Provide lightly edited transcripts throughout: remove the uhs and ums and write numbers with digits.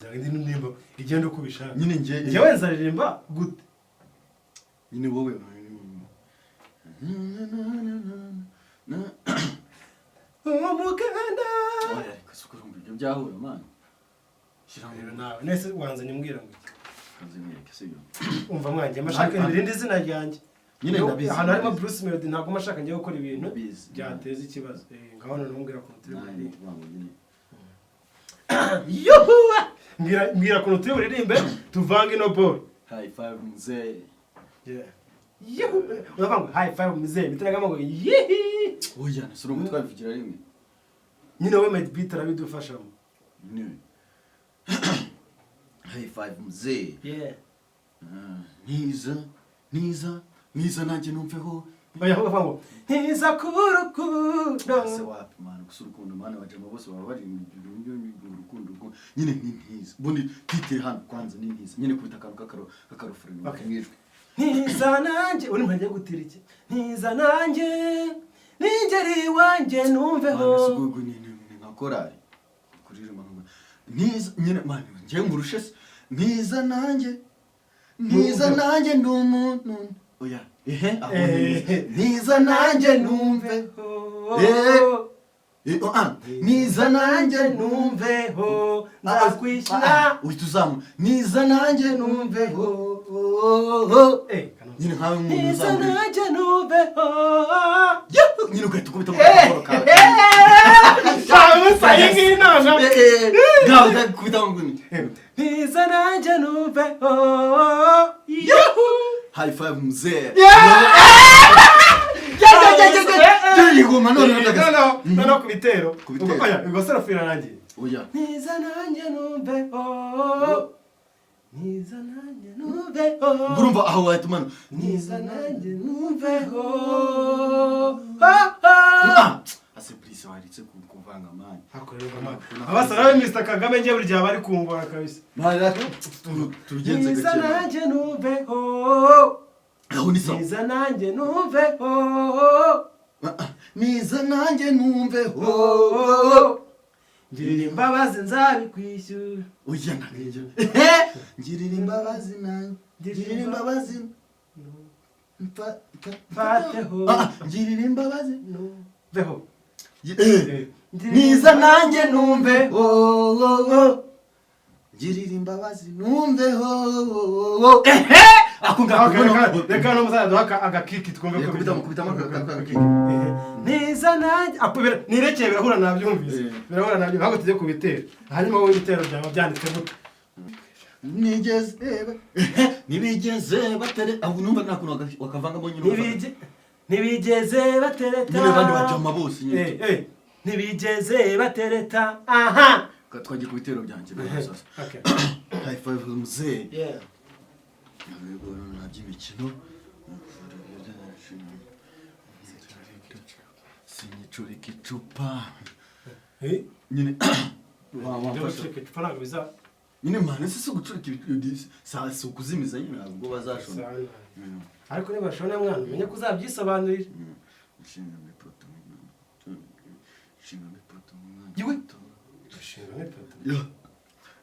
Kugira ngo indi ndirimbo igende uko ubishaka. Nyine njye Njyewe nzaririmba gute? Nyine wowe. Umuganda. Oya, ariko si urumva ibyo byahura, man? Shyira Rero nawe nese wanzanye umbwira ngo iki? Kanze mwereke, sibyo? Umva mwanjye, mashaka irindi zina ryanjye. Nyine ndabizi, Ahantu harimo ndabizi. Bruce Melody, ntabwo mashaka ngiye gukora ibintu Ndabizi. byateza ikibazo. Ngaho noneho mbwira ukuntu turi Nawe buririmbe. ni ukuvuga ngo nyine Yuhuwa! Mbwira ukuntu turi buririmbe, tuvange ino ball. High five, mzee. Yeah. Yuhu! Uravuga ngo "high five, mzee", bitaragamo ngo yihi. Oya, nese urumva twabivugira rimwe? Nyine wowe Made Beat arabidufashamo. Nyine high five, mzee. Yeah. Ah, niza niza niza nanjye numveho. Oya, ahubwo avuga ngo ntiza ku rukundo. Ese wapi, man? Gusa urukundo, man, abajama bose baba bari urukundo urukundo. Nyine ni ntiza, ubundi titire hano kwanza ni ntiza nyine, kubita akantu k'akarofure Okay. mu ijwi. Ntiza nanjye, uri mpagiye gutira iki? Ntiza nanjye ningeri iwanjye numveho. Man, ese ubwo ni nka korari kuririmba nka ntiza nyine, man, njye ngurushe se? Ntiza nanjye, ntiza nanjye, ndi umuntu. Oya, ehe, aho ntiza nanjye numve. Oh, ah, niza nanjye numve. Numveho nzakwishyura. Uhita uzamuka, niza nanjye numveho. Nyine nkawe nk'umuntu Ntiza uzamura ijwi. nanjye numveho. Yuhu! Nyine ugahita ukubita mu gahoro kawe. Musa, iyi ngiyi noneho. Ngaho ugakubita mu nguni. Ntiza nanjye numveho. Yuhu! High five, mzee. Yeah! Yiguma none. Noneho ku bitero. Ku bitero. Oya, ubwo serafu irarangiye. Oya. Ntiza nanjye numveho, ntiza nanjye numveho. Urumva aho wahita umanuka. Ntiza nanjye numveho. Ah, ase please, waretse kuvanga, man? Abasara be Mr Kagame, njye buri gihe bari kungora kabisa. Tubigenze Ntiza gake. nanjye numveho. Aho ni sawa. Ntiza nanjye numveho. Ah, ah. Niza nanjye numveho. Ngirira imbabazi nzabikwishyura. Oya, ntabwo ngirira imbabazi nanjye, ngirira imbabazi Mfateho. Ah, ngirira imbabazi. Numveho. Niza nanjye numve, oh, oh. Ngirira imbabazi numveho. Ehe, ako ngako. Okay, reka no musaza duha agakiki twumve ko Kubitamo, kubitamo akakiki. Neza nanjye apo nirekeye, birahura nabyumvise. Birahura nabyumvise, ahubwo tujye ku bitero. Hanyuma wowe ibitero byaba byanditse gute? Nigeze ntibigeze batere aho, numva nta kuntu wakavangamo nyine. Ntibigeze batereta. Nyine abandi bajama bose nyine. Ntibigeze batereta, aha. Twagiye ku bitero byanjye rero sasa. Okay. High five, mzee. Yeah. Yego, nta by'imikino. Sinyicurika icupa. Nyine wamfasha. Gucika icupa ntabwo biza. Nyine, man, ese si ugucurika si ukuzimiza nyine, ntabwo bazashona. Ariko niba bashona, mwana, umenye ko uzabyisobanurira. Nshingamo ipoto nk'umwana, nshingamo ipoto nk'umwana muto. Gushingamo ipoto? Ya,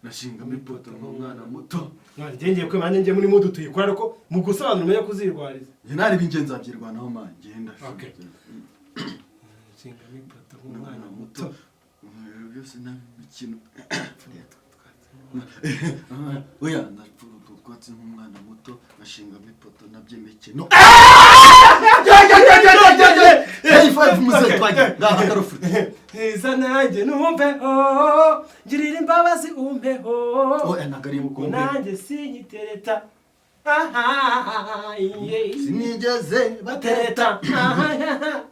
nashingamo ipoto nk'umwana muto. Mwana, njye ngiye kwema, nanjye njye muri mood tuyikora, ariko mu gusobanura umenye ko uzirwariza. Njye nari ibingenzi nzabyirwanaho, man, ngenda. Okay. Nshingamo ipoto nk'umwana muto. Mu byose nta mikino. Oya, ndapfura utwatsi nk'umwana muto, nashingamo ipoto naby'imikino. High five, muzehe, twagiye ngaha akarofuri. Ntiza nanjye numveho, ngirira imbabazi umpeho. Oya, ntabwo ari Ubwo umpeho. Nanjye sinyitereta, aha iye. Sinigeze batereta. Batereta, aha.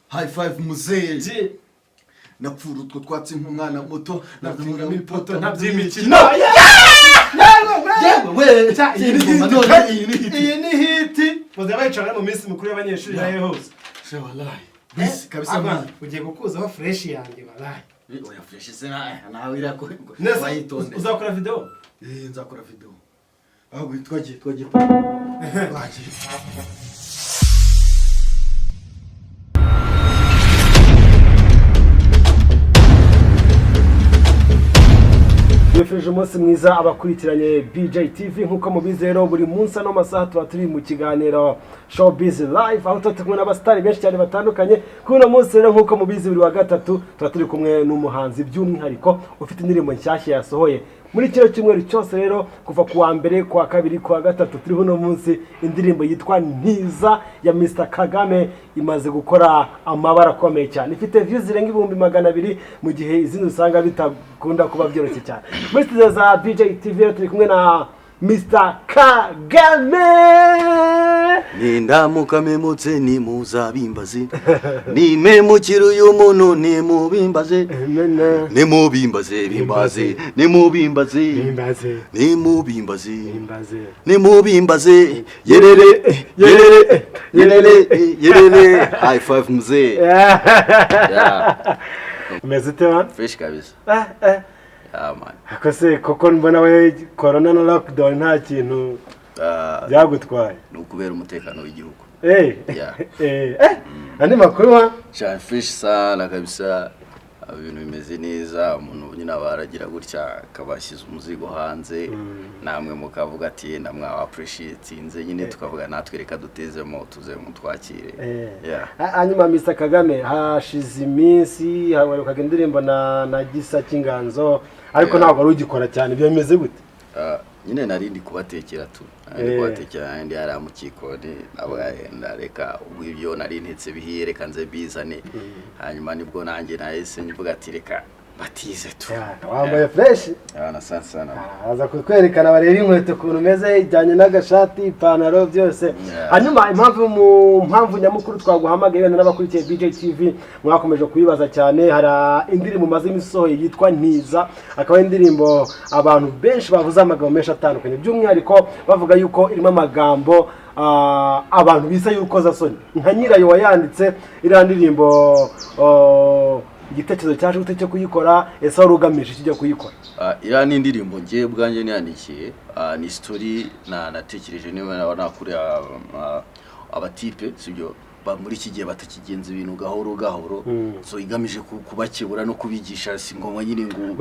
High five, muzehe. Ji. Napfura utwo twatsi nk'umwana muto, nashingamo ipoto ntaby'imikino. Yewe we, Iyi ni iyi hit. none iyi ni hit. Iyi ni hit, bazaba bicara mu minsi mikuru y'abanyeshuri nayo hose. She, wallahi bisi kabisa. Agwa, Mwana, ugiye gukuzaho fresh yanjye, wallahi. Oya, fresh se nawe irako. Nese wayitonde. Uzakora video? Eh, nzakora video. Ahubwo twagiye, twagiye, twagiye. Nifurije umunsi mwiza abakurikiranye BJ TV. Nk'uko mubizi rero, buri munsi ano masaha tuba turi mu kiganiro Showbiz Live, aho tuba turi kumwe n'abasitari benshi cyane batandukanye. Kuri uno munsi rero, nk'uko mubizi, buri wa gatatu tuba turi kumwe n'umuhanzi by'umwihariko ufite indirimbo nshyashya yasohoye muri kino cyumweru cyose. Rero kuva ku wa mbere, ku wa kabiri, ku wa gatatu, turiho uno munsi indirimbo yitwa Ntiza ya Mr Kagame imaze gukora amabara akomeye cyane, ifite views zirenga 200,000, mu gihe izindi usanga bitakunda kuba byoroshye cyane. Muri studio za BJ TV rero turi kumwe na Mr Kagame. Nindamuka memutse nimuzabimbaze, nimemukira uyu muntu nimubimbaze, nimubimbaze bimbaze, nimubimbaze. Bimbaze. Nimubimbaze. Bimbaze. Nimubimbaze, yerere yerere yerere yerere, high five mzee. Yeah. Umeze ute man? Fresh kabisa. Yeah man. Ako se koko mbona we corona na lockdown nta kintu byagutwaye? Ni ukubera umutekano w'igihugu. Yeah. Andi makuru wa? Cyane, fresh sana kabisa, ibintu bimeze neza. Umuntu nyine aba aragira gutya akaba ashyize umuzigo hanze, namwe mukavuga ati yenda mwawa appreciatinze nyine, tukavuga natwe reka dutezemo tuze mutwakire. Yeah. Hanyuma Mr Kagame, hashize iminsi habarukaga indirimbo na Gisa cy'Inganzo, ariko ntabwo wari ugikora cyane. Ibyo bimeze gute? Nyine nari ndi kubatekera tu, nari ndi kubatekera, ndi hariya mu kikoni, navuga ndareka ubwo ibyo nari ntetse bihiye, reka nze bizane. Hanyuma nibwo nanjye nahise mvuga ati reka batize tu. Yeah, wambaye fresh. Yeah, na sana sana. Aza kutwerekana bareba inkweto ukuntu umeze, ijyanye n'agashati, ipantaro, byose. Hanyuma impamvu, mu mpamvu nyamukuru twaguhamagaye, wenda n'abakurikiye BJ TV mwakomeje kubibaza cyane, hari indirimbo umaze iminsi isohoye yitwa Ntiza, akaba ari indirimbo abantu benshi bavuze amagambo menshi atandukanye, by'umwihariko bavuga yuko irimo amagambo abantu bisa y'urukozasoni. Nka nyirayo wayanditse iriya ndirimbo, igitekerezo cyaje gute cyo kuyikora? Ese wari ugamije iki ujya kuyikora? Iriya ni indirimbo ngiye ubwanjye niyandikiye. Ni story na natekereje niba naba nakuriya abatipe sibyo muri iki gihe batakigenza ibintu gahoro gahoro, so igamije kubakebura no kubigisha. Si ngombwa nyine ngo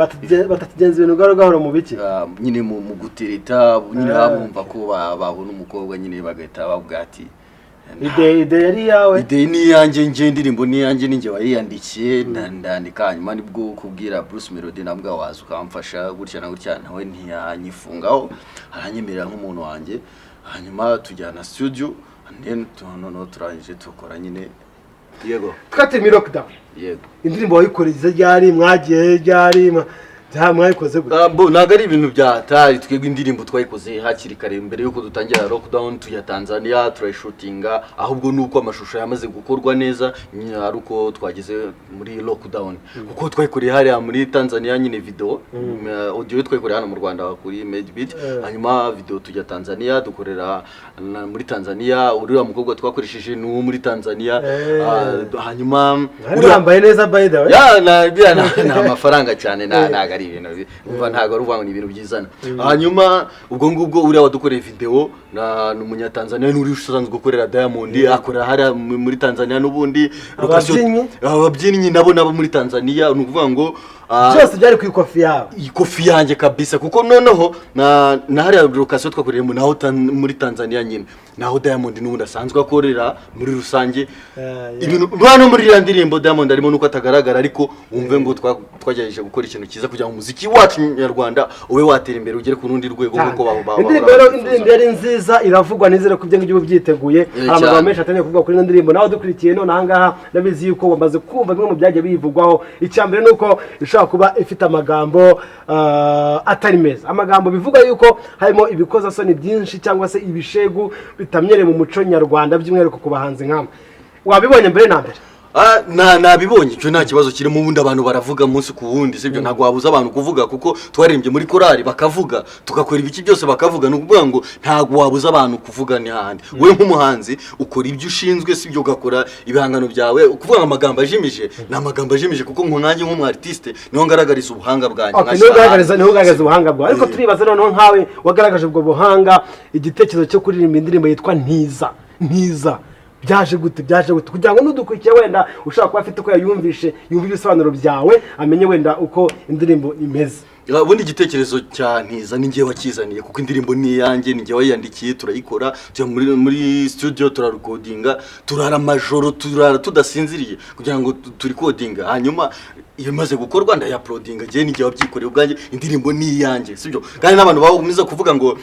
Batakigenza ibintu gahoro gahoro mu biki? Nyine mu gutereta nyine, bumva ko babona umukobwa nyine bagahita bavuga ati Idée yari iyawe? Idée ni iyanjye nje, indirimbo ni iyanjye, ninjye wayiyandikiye. Ndandika, hanyuma nibwo kubwira Bruce Melody, nabwo waza ukamfasha gutya na gutya, nawe ntiyanyifungaho, aranyemerera nk'umuntu wanjye. Hanyuma tujyana studio and then noneho turangije tukora nyine, yego. Twateye muri lockdown. Yego. Indirimbo wayikoreye ryari? Mwagiye ryari? Mwayikoze gute? Bo ntabwo ari ibintu bya hatari. Twebwe indirimbo twayikoze hakiri kare mbere yuko dutangira lockdown, tujya Tanzania turayishutinga. Ahubwo nuko amashusho yamaze gukorwa neza nyine ari uko twageze muri lockdown, kuko twayikoreye hariya muri Tanzania nyine video, audio twayikoreye hano mu Rwanda kuri Madebeat, hanyuma video tujya Tanzania dukorera muri Tanzania. Uriya mukobwa twakoresheje ni uwo muri Tanzania. Hanyuma Mwari mwambaye neza by the way. Ya, na bya ni amafaranga cyane, ntabwo ari ibintu umva, ntabwo ari ukuvuga ngo ni ibintu byizana. Hanyuma ubwo ngubwo uriya wadukoreye video ni umunyatanzania, n'uri usanzwe ukorera Diamond, akorera hariya muri Tanzania n'ubundi. Ababyinnyi? Ababyinnyi nabo muri Tanzania. Ni ukuvuga ngo Byose byari ku ikofi yawe? Ikofi yanjye kabisa, kuko noneho na hariya location twakoreyemo naho muri Tanzania nyine, naho Diamond n'ubundi asanzwe akorera muri rusange. Ibintu hano muri iriya ndirimbo Diamond arimo nuko atagaragara, ariko wumve ngo twagerageje gukora ikintu cyiza kugira ngo umuziki wacu nyarwanda ube watera imbere ugere ku rundi rwego nk'uko Indirimbo rero, indirimbo yari nziza, iravugwa. Nizere ko ibyo ngibyo uba byiteguye. Hari amagambo menshi atangiye kuvugwa kuri ino ndirimbo. Nawe dukurikiye none ahangaha, ndabizi yuko wamaze kumva bimwe mu byagiye biyivugwaho. Icya mbere ni uko ishobora kuba ifite amagambo atari meza, amagambo bivuga yuko harimo ibikozasoni byinshi cyangwa se ibishegu bitamenyerewe mu muco nyarwanda, by'umwihariko ku bahanzi nk'amwe. Wabibonye mbere na mbere? Na nabibonye, icyo nta kibazo kirimo. Ubundi abantu baravuga umunsi ku wundi, sibyo? Ntabwo wabuza abantu kuvuga, kuko twaririmbye muri korali bakavuga, tugakora ibiki byose bakavuga. Ni ukuvuga ngo ntabwo wabuza abantu kuvuga. Ni hahandi wowe nk'umuhanzi ukora ibyo ushinzwe, sibyo? Ugakora ibihangano byawe. Ukuvuga ngo amagambo ajimije ni amagambo ajimije, kuko nkanjye nk'umu artiste niho ngaragariza ubuhanga bwanjye, Okay, nkashyira niho ugaragariza hanze. Niho ugaragaza ubuhanga bwawe, ariko turibaza noneho nkawe wagaragaje ubwo buhanga, igitekerezo cyo kuririmba indirimbo yitwa Ntiza, Ntiza byaje gute? Byaje gute kugira ngo n'udukurikiye wenda ushobora kuba afite uko yayumvishe, yumve ibisobanuro byawe, amenye wenda uko indirimbo imeze? Ubundi igitekerezo cya Ntiza ni njye wakizaniye, kuko indirimbo ni iyanjye, ni njye wayiyandikiye, turayikora, tujya muri studio, turarecordinga, turara amajoro, turara tudasinziriye kugira ngo turecordinga. Hanyuma iyo imaze gukorwa ndayauploadinga. Njye ni njye wabyikoreye ubwanjye, indirimbo ni iyanjye, sibyo? Kandi n'abantu bakomeza kuvuga ngo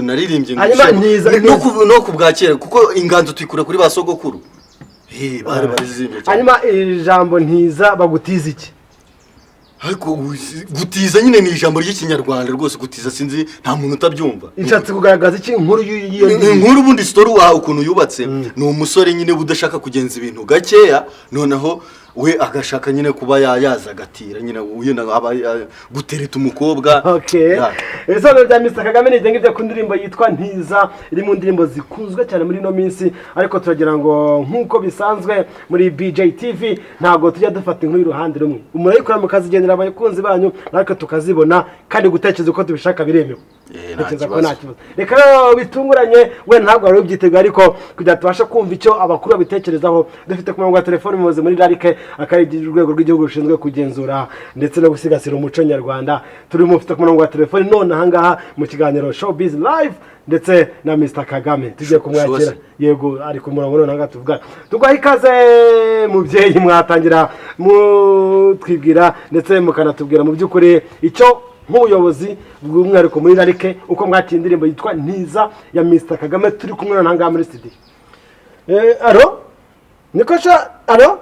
naririmbye ngo Hanyuma no ku bwa kera, kuko inganzo tuyikura kuri ba sogokuru. Bari barizirimbye cyane. Hanyuma iri jambo "ntiza", bagutiza iki? Ariko gutiza nyine ni ijambo ry'Ikinyarwanda rwose. Gutiza sinzi, nta muntu utabyumva. Ishatse kugaragaza iki inkuru y'iyo ndirimbo? Inkuru ubundi, story wawe ukuntu yubatse, ni umusore nyine udashaka kugenza ibintu gakeya, noneho we agashaka nyine kuba yaza agatira nyine, yenda aba gutereta umukobwa. Okay. Ya. Ibisobanuro bya Mr Kagame ni ibyo ngibyo ku ndirimbo yitwa "Ntiza", iri mu ndirimbo zikunzwe cyane muri ino minsi. Ariko turagira ngo, nk'uko bisanzwe muri BJ TV, ntabwo tujya dufata inkuru y'uruhande rumwe. Murayikora mukazigendera abakunzi banyu, natwe tukazibona, kandi gutekereza uko tubishaka biremewe. Nta Ntekereza ko kibazo. nta kibazo. Reka rero bitunguranye, we ntabwo wari ubyiteguye, ariko kugira tubashe kumva icyo abakuru babitekerezaho, dufite ku murongo wa telefoni umuyobozi muri RALC, akaba urwego rw'igihugu rushinzwe kugenzura ndetse no gusigasira umuco nyarwanda. Turi mufite ku murongo wa telefoni none ahangaha mu kiganiro Showbiz Live, ndetse na Mr Kagame tugiye kumwakira. Sure. Yego, ari ku murongo none ahangaha tuvuga. Tuguha ikaze mubyeyi, mwatangira mutwibwira ndetse mukanatubwira mu by'ukuri icyo nk'ubuyobozi bw'umwihariko muri RALC, uko mwakira indirimbo yitwa "Ntiza" ya Mr Kagame turi kumwe none ahangaha muri studio. Alo, niko sha, alo,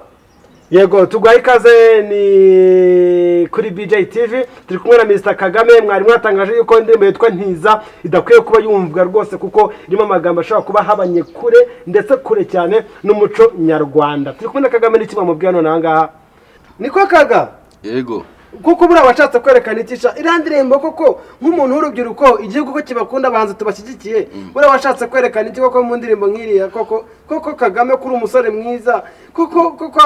yego, tuguhaye ikaze, ni kuri BJ TV, turi kumwe na Mr Kagame. Mwari mwatangaje yuko indirimbo yitwa "Ntiza" idakwiye kuba yumvwa rwose, kuko irimo amagambo ashobora kuba ahabanye kure, ndetse kure cyane n'umuco nyarwanda. Turi kumwe na Kagame, n'iki mwamubwira none ahangaha? Niko Kaga? Yego. Kuko buriya washatse kwerekana ikisha iriya ndirimbo koko, nk'umuntu w'urubyiruko, igihugu ko kibakunda, abahanzi tubashyigikiye, buriya washatse kwerekana iki koko mu ndirimbo nk'iriya koko? Koko Kagame, kuri umusore mwiza koko, koko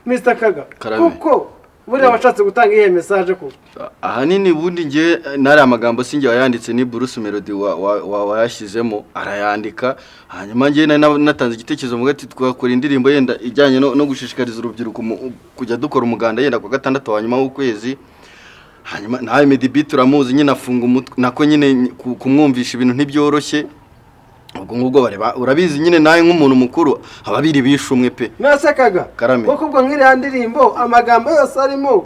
Mr Kaga? Karame. Koko buriya washatse gutanga iyihe message koko? Ahanini ubundi njye nari amagambo sinjye wayanditse, ni Bruce Melody wayashyizemo arayandika. Hanyuma njye nari natanze igitekerezo mu gati twakora indirimbo yenda ijyanye no gushishikariza urubyiruko kujya dukora umuganda yenda ku wa gatandatu wa nyuma w'ukwezi. Hanyuma nawe Meddy B turamuzi nyine, afunga umutwe, nako nyine kumwumvisha ibintu ntibyoroshye. Ubwo ngubwo bareba, urabizi nyine nawe nk'umuntu mukuru, ababiri bishe umwe pe. Nasekaga. Karame. Koko ubwo nk'iriya ndirimbo, amagambo yose arimo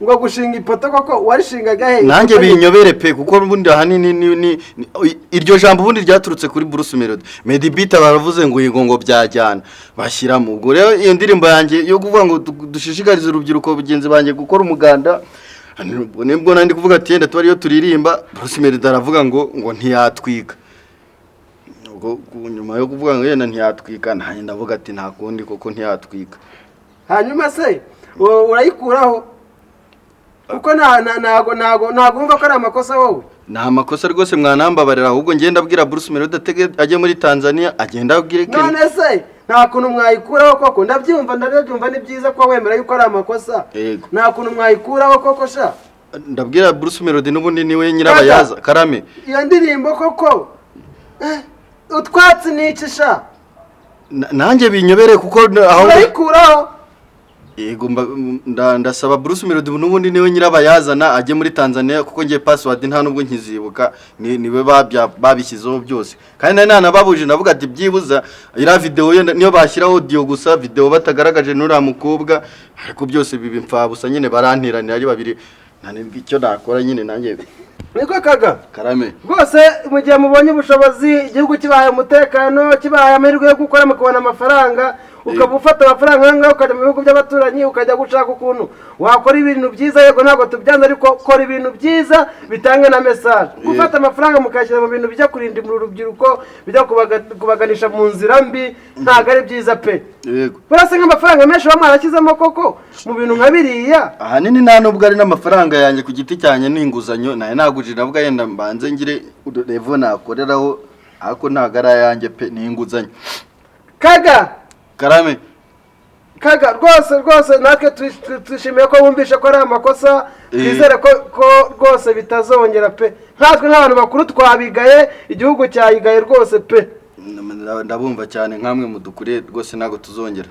ngo gushinga ipoto, koko warishingaga he? Nanjye binyobere pe, kuko ubundi ahanini ni iryo jambo ubundi ryaturutse kuri Bruce Melody. Meddy Beat baravuze ngo yego, ngo byajyana, bashyiramo. Ubwo rero iyo ndirimbo yanjye yo kuvuga ngo dushishikarize urubyiruko bagenzi banjye gukora umuganda, ubwo nibwo nandi kuvuga ati yenda tuba ariyo turirimba. Bruce Melody aravuga ngo ntiyatwika. Ubwo nyuma yo kuvuga ngo yenda ntiyatwika, nanjye ndavuga ati nta kundi, koko ntiyatwika. Hanyuma se urayikuraho kuko ntago wumva ko ari amakosa wowe? Ni amakosa rwose, mwanambabarira. Ahubwo ngenda abwira Bruce Melody atege ajye muri Tanzania, agenda abwire Ken. None se nta kuntu mwayikuraho koko? Ndabyumva, ndabyumva, ni byiza ko wemera yuko ari amakosa. Yego. Nta kuntu mwayikuraho koko sha? Ndabwira Bruce Melody, n'ubundi niwe nyirabayaza. Karame. Iyo ndirimbo koko, utwatsi ni iki sha? Nanjye binyobere kuko aho Urayikuraho? Yego, ndasaba Bruce Melody, n'ubundi niwe nyirabayazana, ajye muri Tanzania, kuko ngiye password nta nubwo nkizibuka, niwe babishyizeho byose. Kandi nari nanababuje, ndavuga ati byibuza iriya video yenda niyo bashyiraho audio gusa, video batagaragaje n'uriya mukobwa, ariko byose biba imfabusa nyine, barantiranira ari babiri, nta nibwo icyo nakora nyine nanjye. Niko Kaga? Karame. Rwose mu gihe mubonye ubushobozi, igihugu kibahaye umutekano, kibahaye amahirwe yo gukora mukabona amafaranga, ukaba ufata amafaranga nk'ayo ngayo ukajya mu bihugu by'abaturanyi, ukajya gushaka ukuntu wakora ibintu byiza, yego ntabwo tubyanze, ariko kora ibintu byiza bitange na message. Gufata amafaranga mukayashyira mu bintu bijya kurinda urubyiruko, bijya kubaganisha mu nzira mbi, ntabwo ari byiza pe. Yego. Burasa nk'amafaranga menshi baba mwarashyizemo koko mu bintu nka biriya. Ahanini nta nubwo ari n'amafaranga yanjye ku giti cyanjye, ni inguzanyo nayo nagujije. Navuga yenda mbanze ngire level nakoreraho, ariko ntabwo ari ayanjye pe, ni inguzanyo. Kaga. Karame. Kaga, rwose rwose natwe twishimiye ko wumvishe ko ari amakosa. Twizere ko rwose bitazongera pe. Nkatwe nk'abantu bakuru twabigaye, igihugu cyayigaye rwose pe. Ndabumva cyane, nkamwe mudukuriye rwose, ntabwo tuzongera.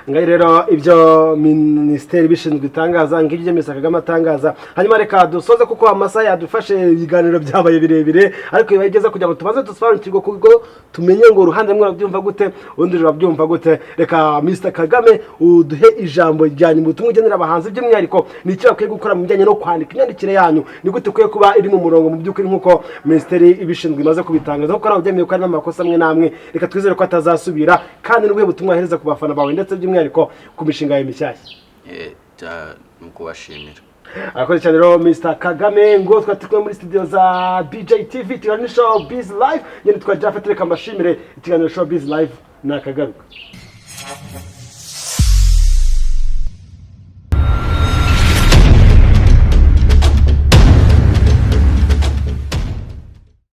Ngaho rero ibyo minisiteri ibishinzwe itangaza, ngibyo ibyo Mr Kagame atangaza. Hanyuma reka dusoze kuko amasaha yadufashe, ibiganiro byabaye birebire, ariko bibaye byiza kugira ngo tubanze dusobanukirwe, kuko tumenye ngo uruhande rumwe rurabyumva gute, urundi rurabyumva gute. Reka Mr Kagame uduhe ijambo rya nyuma, ubutumwa ugenera abahanzi by'umwihariko, ni icyo bakwiye gukora mu bijyanye no kwandika, imyandikire yanyu ni gute ikwiye kuba iri mu murongo mu by'ukuri, nk'uko minisiteri ibishinzwe imaze kubitangaza, kuko nawe byemeye ko harimo amakosa amwe n'amwe. Reka twizere ko atazasubira. Kandi n'ubuhe butumwa wahereza ku bafana bawe, ndetse by'umwihariko ku mishinga yawe mishyashya? Ni ukubashimira. Arakoze cyane rero Mr Kagame. Ngo twari turi kumwe muri studio za BJ TV, ikiganiro Showbiz Live. Nyine twa Jafet, reka mbashimire. Ikiganiro Showbiz Live ni akagaruka.